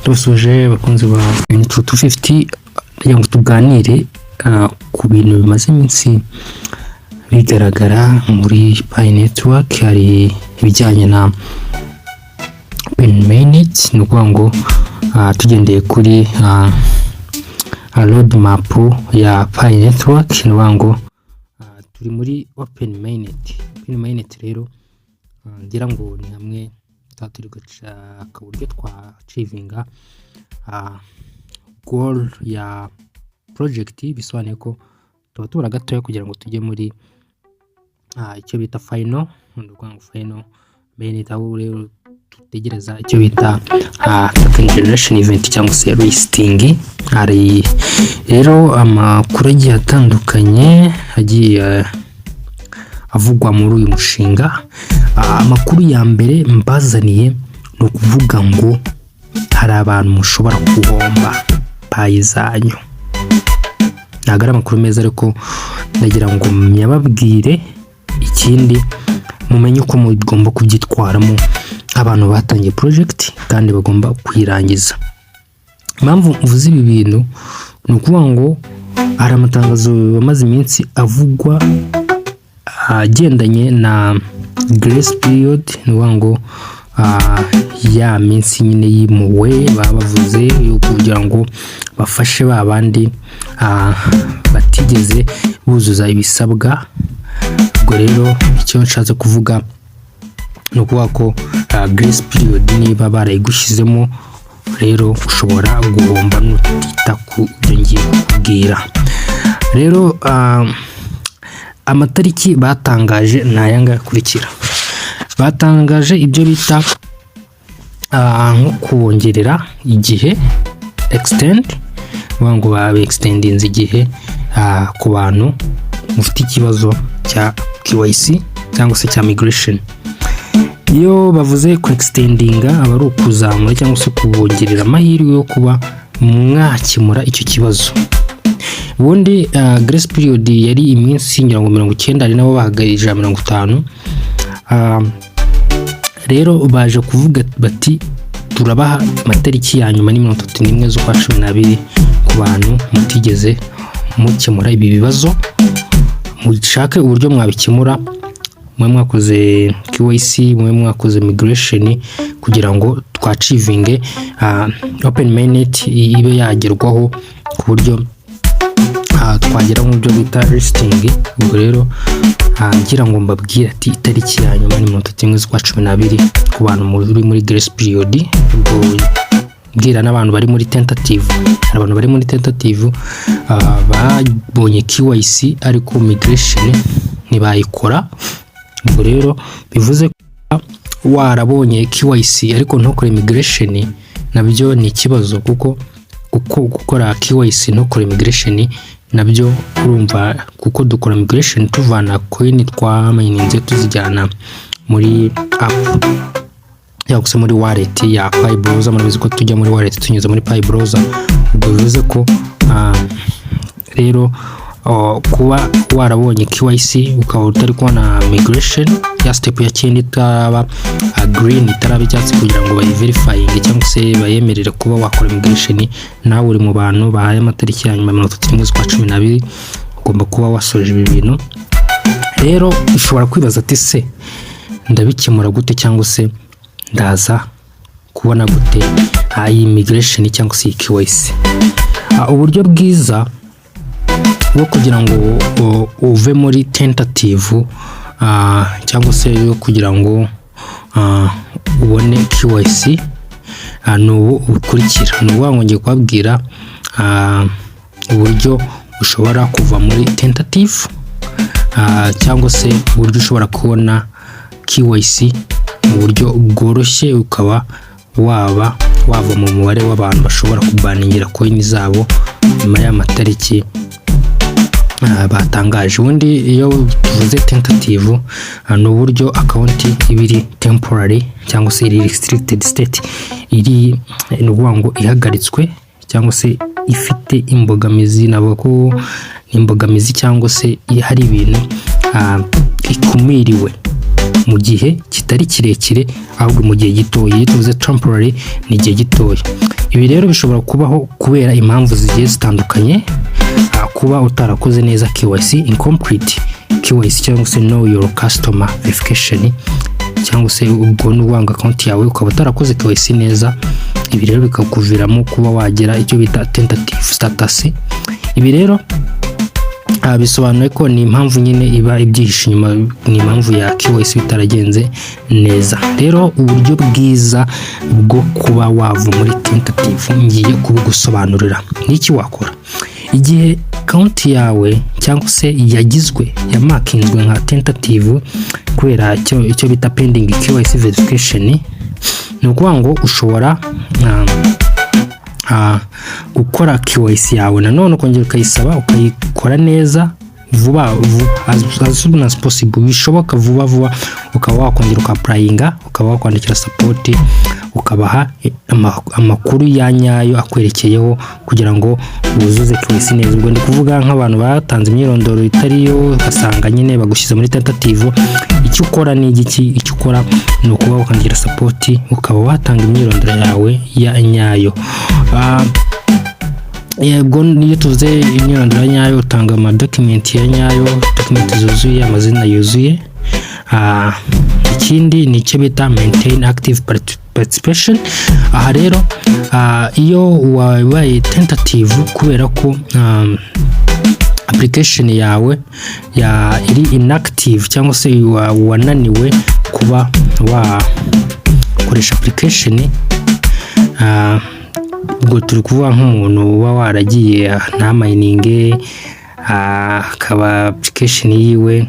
Ndabasuhuje abakunzi ba Unit 250, kugira ngo tuganire ku bintu bimaze iminsi bigaragara muri Pi Network. Hari ibijyanye na Open Mainnet, ni ukuvuga ngo tugendeye kuri roadmap ya Pi Network, ni ukuvuga ngo turi muri Open Mainnet. Open Mainnet rero ngira ngo ni hamwe tuba turi gushaka uburyo twa achievinga goal ya project. Bisobanuye ko tuba tubura gatoya kugira ngo tujye muri icyo bita final, ni ukuvuga ngo final mainnet, aho rero dutegereza icyo bita token generation event cyangwa se listing. Hari rero amakuru agiye atandukanye agiye avugwa muri uyu mushinga. Amakuru ya mbere mbazaniye ni ukuvuga ngo hari abantu mushobora guhomba Pi zanyu. Ntabwo ari amakuru meza, ariko ndagira ngo nyababwire. Ikindi, mumenye uko mugomba kubyitwaramo nk'abantu batangiye project kandi bagomba kuyirangiza. Impamvu mvuze ibi bintu ni ukuvuga ngo hari amatangazo amaze iminsi avugwa agendanye na grace period, ni ukuvuga ngo ya minsi nyine yimuwe baba bavuze yo kugira ngo bafashe ba bandi batigeze buzuza ibisabwa. Ubwo rero icyo nshatse kuvuga ni ukuvuga ko grace period niba barayigushyizemo rero ushobora guhomba nutita ku byo ngiye kukubwira. Rero amatariki batangaje ni aya ngaya akurikira. Batangaje ibyo bita nko kubongerera igihe, extend, bavuga ngo babe extendinze igihe ku bantu mufite ikibazo cya KYC cyangwa se cya migration. Iyo bavuze ku extendinga, aba ari ukuzamura cyangwa se kubongerera amahirwe yo kuba mwakemura icyo kibazo. Ubundi grace period yari iminsi ngira ngo 90, ari nabo bahagarije 150. Rero baje kuvuga bati turabaha amatariki ya nyuma ni 31 z'ukwa 12 ku bantu mutigeze mukemura ibi bibazo. Mushake uburyo mwabikemura, mwe mwakoze KYC, mwe mwakoze migration, kugira ngo twachievinge open mainnet ibe yagerwaho ku buryo twagera mu byo bita listing. Ubwo rero ngira ngo mbabwire ati itariki ya nyuma ni 31 z'ukwa 12 ku bantu muri grace period. Ubwo mbwira n'abantu bari muri tentative. Hari abantu bari muri tentative, babonye KYC ariko migration ntibayikora. Ubwo rero bivuze ko warabonye KYC ariko ntukore migration nabyo ni ikibazo, kuko gukora KYC ntukore migration nabyo urumva, kuko dukora migration tuvana coin twamininze tuzijyana muri app cyangwa se muri wallet ya Pi Browser. Murabizi ko tujya muri wallet tunyuze muri Pi Browser. Ubwo bivuze ko rero kuba warabonye KYC ukaba utari kubona migration ya step ya cyenda itaraba green, itaraba icyatsi, kugira ngo bayiverifying cyangwa se bayemerere kuba wakora migration, nawe uri mu bantu bahaye amatariki ya nyuma 31 z'ukwa 12, ugomba kuba wasoje ibi bintu. Rero ushobora kwibaza ati se ndabikemura gute, cyangwa se ndaza kubona gute iyi migration cyangwa se iyi KYC? Uburyo bwiza bwo kugira ngo uve muri tentative cyangwa se yo kugira ngo ubone KYC ni ubu bukurikira. Ni ukuvuga ngo ngiye kubabwira uburyo ushobora kuva muri tentative cyangwa se uburyo ushobora kubona KYC mu buryo bworoshye, ukaba waba wava mu mubare w'abantu bashobora kuburningira coin zabo nyuma y'amatariki batangaje. Ubundi iyo tuvuze tentative, ni uburyo account iba iri temporary cyangwa se iri restricted state, iri, ni ukuvuga ngo ihagaritswe cyangwa se ifite imbogamizi. Navuga ko ni imbogamizi cyangwa se hari ibintu ikumiriwe mu gihe kitari kirekire, ahubwo mu gihe gitoya. Iyo tuvuze temporary ni igihe gitoya. Ibi rero bishobora kubaho kubera impamvu zigiye zitandukanye: kuba utarakoze neza KYC, incomplete KYC, cyangwa se know your customer verification, cyangwa se ubwo n'uwanga account yawe ukaba utarakoze KYC neza. Ibi rero bikakuviramo kuba wagira icyo bita tentative status. Ibi rero bisobanuye ko ni impamvu nyine iba ibyihishe inyuma, ni impamvu ya KYC bitaragenze neza. Rero uburyo bwiza bwo kuba wava muri tentative ngiye kubugusobanurira. Niki wakora igihe account yawe cyangwa se yagizwe, yamarkinzwe nka tentative kubera icyo bita pending KYC verification? Ni ukuvuga ngo ushobora gukora KYC yawe nanone, ukongera ukayisaba, ukayikora neza vuba vuba, as soon as possible, bishoboka vuba vuba, ukaba wakongera uka-applyinga, ukaba wakwandikira support, ukabaha amakuru ya nyayo akwerekeyeho kugira ngo wuzuze KYC neza. Ubwo ndi kuvuga nk'abantu batanze imyirondoro itariyo, ugasanga nyine bagushyize muri tentative. Icyo ukora ni igiki? Icyo ukora ni ukuba wakandikira support, ukaba watanga imyirondoro yawe ya nyayo. Yego, niyo tuvuze imyirondoro ya nyayo, utanga amadocument ya nyayo, document zuzuye, amazina yuzuye. Ikindi ni icyo bita maintain active participation. Aha rero, iyo wabaye tentative kubera ko application yawe ya iri inactive, cyangwa se wananiwe kuba wakoresha application, ubwo turi kuvuga nk'umuntu uba waragiye ntamininge, akaba application yiwe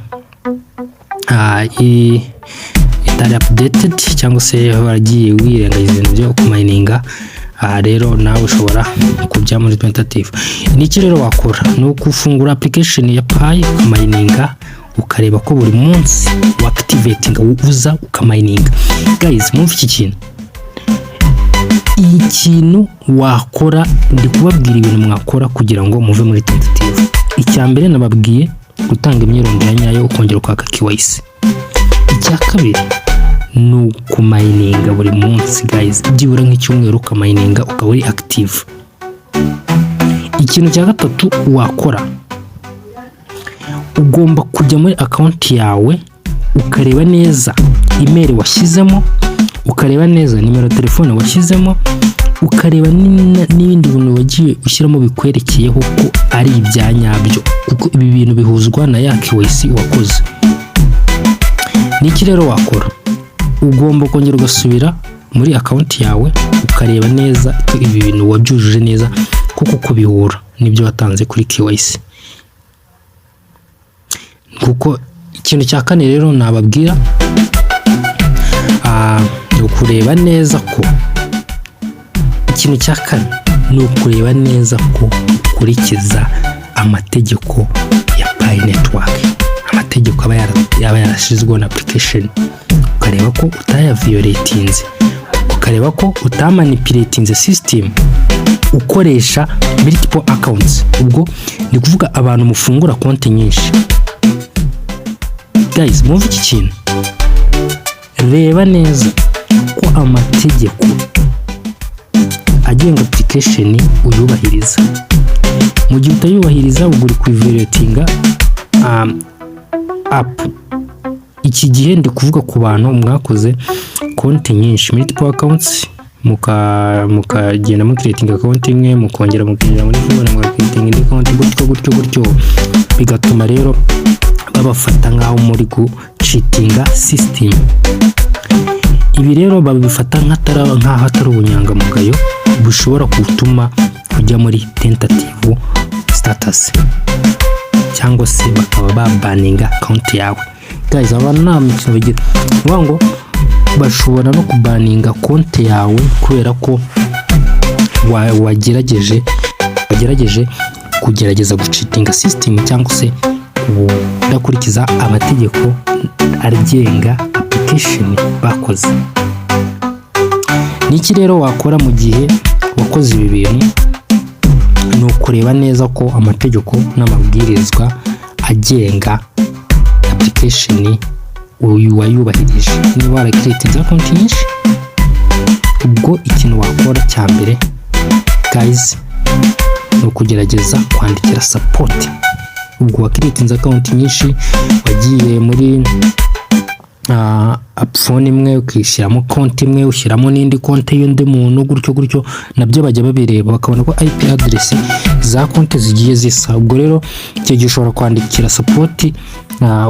itari updated, cyangwa se waragiye wirengagiza ibintu byo kumininga. Aha rero nawe ushobora kujya muri tentative. Niki rero wakora? Ni ukufungura application ya Pi, ukamininga, ukareba ko buri munsi wa activating, uza ukamininga. Guys, mwumve iki kintu, ikintu wakora, ndi kubabwira ibintu mwakora kugira ngo muve muri tentative. Icya mbere nababwiye gutanga imyirondoro ya nyayo, ukongera ukaka KYC. Icya kabiri ni ukumininga buri munsi, guys, byibura nk'icyumweru ukamininga, ukaba uri active. Ikintu cya gatatu wakora, ugomba kujya muri account yawe, ukareba neza email washyizemo, ukareba neza nimero ya telefone washyizemo, ukareba n'ibindi bintu wagiye ushyiramo bikwerekeyeho ko ari ibya nyabyo, kuko ibi bintu bihuzwa na ya KYC wakoze. Niki rero wakora? Ugomba kongera ugasubira muri account yawe, ukareba neza ko ibi bintu wabyujuje neza kuko ko bihura n'ibyo watanze kuri KYC. Kuko ikintu cya kane rero nababwira, ni ukureba neza ko, ikintu cya kane ni ukureba neza ko ukurikiza amategeko ya Pi Network, amategeko yaba yarashyizweho na application, ukareba ko utayaviolatinze, ukareba ko utamanipulatinze system ukoresha multiple accounts. Ubwo ni kuvuga abantu mufungura konti nyinshi. Guys, mwumve iki kintu: reba neza ko amategeko agenga application uyubahiriza. Mu gihe utayubahiriza, ubwo uri kuviolatinga app. Iki gihe ndi kuvuga ku bantu mwakoze konti nyinshi, multiple accounts, mukagenda mucreatinga account imwe, mukongera mukinjira muri phone, mugacreatinga indi account, gutyo gutyo gutyo, bigatuma rero babafata nk'aho muri gucheatinga system. Ibi rero babifata nk'aho atari ubunyangamugayo bushobora gutuma ujya muri tentative status, cyangwa se bakaba babaninga account yawe. Guys, abantu nta mikino bagira. Ni ukuvuga ngo bashobora no kubaninga konti yawe kubera ko wagerageje kugerageza gucheatinga system, cyangwa se kudakurikiza amategeko agenga application bakoze. Niki rero wakora mu gihe wakoze ibi bintu? Ni ukureba neza ko amategeko n'amabwirizwa agenga application uyu wayubahirije. Niba waracreatinze account nyinshi, ubwo ikintu wakora cya mbere guys, ni ukugerageza kwandikira support. Ubwo wacreatinze account nyinshi, wagiye muri phone imwe ukishyiramo konti imwe, ushyiramo n'indi konti y'undi muntu, gutyo gutyo, nabyo bajya babireba bakabona ko IP address za konti zigiye zisa. Ubwo rero icyo gihe ushobora kwandikira support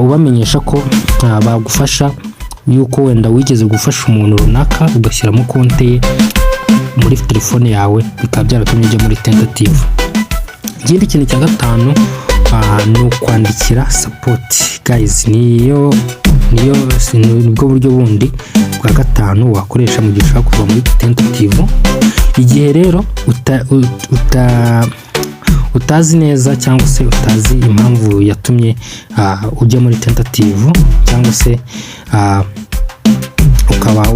ubamenyesha ko bagufasha, yuko wenda wigeze gufasha umuntu runaka ugashyiramo konti ye muri telefone yawe, bikaba byaratumye ujya muri tentative. Ikindi kintu cya gatanu ni ukwandikira support, guys. Niyo nibwo buryo bundi bwa gatanu wakoresha mu gihe ushaka kuva muri tentative. Igihe rero utazi neza cyangwa se utazi impamvu yatumye ujya muri tentative, cyangwa se ukaba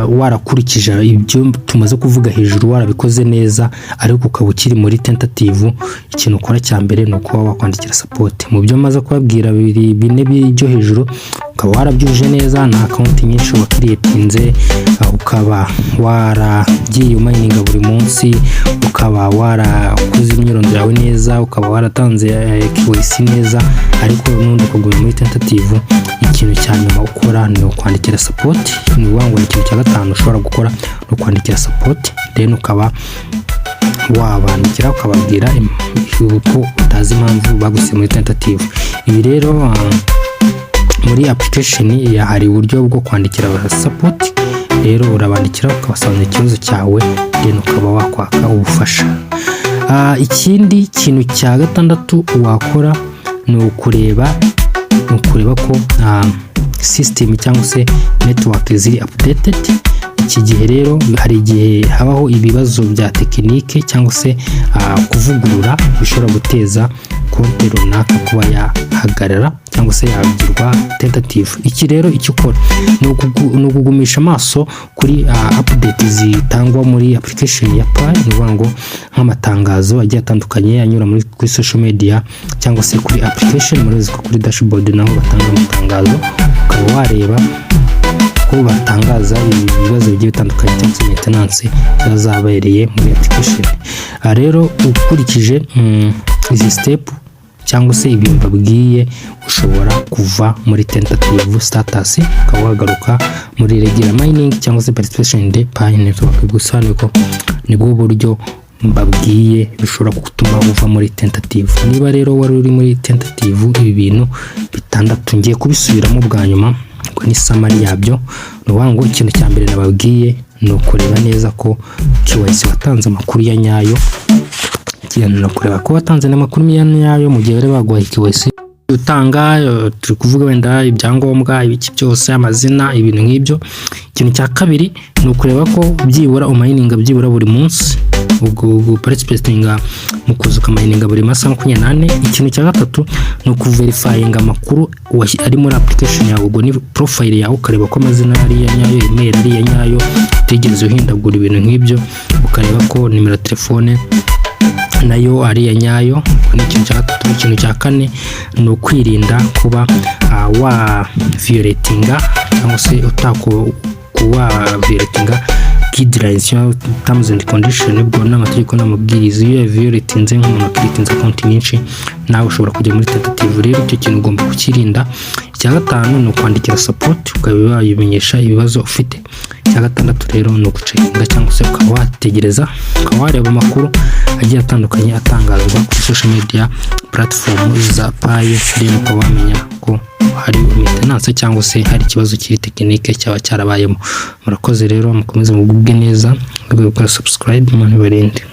warakurikije ibyo tumaze kuvuga hejuru, warabikoze neza, ariko ukaba ukiri muri tentative, ikintu ukora cya mbere ni ukuba wakwandikira support. Mu byo maze kubabwira bibiri, bine byo hejuru, ukaba warabyujuje neza, nta account nyinshi wacreatinze, ukaba waragiye umininga buri munsi, ukaba warakoze imyirondoro yawe neza, ukaba waratanze KYC neza, ariko n'ubundi ukaguma muri tentative, ikintu cya nyuma ukora ni ukwandikira support. Ni ukuvuga ngo ni ikintu cya gatanu ushobora gukora, ni ukwandikira support. Then ukaba wabandikira ukababwira ko utazi impamvu bagusize muri tentative. Ibi rero muri application hari uburyo bwo kwandikira support. Rero urabandikira ukabasobanurira ikibazo cyawe, then ukaba wakwaka ubufasha. Ikindi kintu cya gatandatu wakora ni ukureba ko system cyangwa se network ziri updated. Iki gihe rero hari igihe habaho ibibazo bya tekinike cyangwa se kuvugurura bishobora guteza konti runaka kuba yahagarara cyangwa se yagirwa tentative. Iki rero icyo ukora ni ukugumisha amaso kuri update zitangwa muri application ya Pi. Ni ukuvuga ngo nk'amatangazo agiye atandukanye anyura muri kuri social media cyangwa se kuri application. Murabizi ko kuri dashboard naho batanga amatangazo, ukaba wareba ko batangaza ibibazo bigiye bitandukanye cyangwa se maintenance ziba zabereye muri application. Aha rero ukurikije izi step cyangwa se ibintu babwiye, ushobora kuva muri tentative status ukaba wagaruka muri regular mining cyangwa se participation in the Pi Network. Gusa niko nibwo buryo mbabwiye bishobora gutuma uva muri tentative. Niba rero wari uri muri tentative, ibi bintu bitandatu ngiye kubisubiramo bwa nyuma ngo ni summary yabyo. Ni ukuvuga ngo ikintu cya mbere nababwiye ni ukureba neza ko KYC watanze amakuru ya nyayo. Ni ukureba ko watanze n'amakuru ya nyayo mu gihe bari baguhaye KYC utanga. Turi kuvuga wenda ibyangombwa, ibiki byose, amazina, ibintu nk'ibyo. Ikintu cya kabiri ni ukureba ko byibura umininga byibura buri munsi, ubwo participatinga mu kuza ukamininga buri masaha 24. Ikintu cya gatatu ni ukuverifyinga amakuru ari muri application yawe, ubwo ni profile yawe, ukareba ko amazina ari iya nyayo, email ari iya nyayo, utigeze uhindagura, ibintu nk'ibyo, ukareba ko nimero ya telefone nayo ari iya nyayo. Ni ikintu cya gatatu. Ikintu cya kane ni ukwirinda kuba wa violatinga cyangwa se utako kuba violatinga guidelines cyangwa terms and condition, ubwo ni amategeko n'amabwiriza. Iyo violatinze, nk'umuntu wacreatinze account nyinshi, nawe ushobora kujya muri tentative. Rero icyo kintu ugomba kukirinda. Icya gatanu ni ukwandikira support ukaba wayimenyesha ibibazo ufite. Icya gatandatu rero ni ugucheckinga cyangwa se ukaba wategereza, ukaba wareba amakuru agiye atandukanye atangazwa kuri social media platform za Pi, rero ukaba wamenya ko hari maintenance cyangwa se hari ikibazo kiri tekinike cyaba cyarabayemo. Murakoze rero, mukomeze mugubwe neza, gukora subscribe, Imana ibarinde.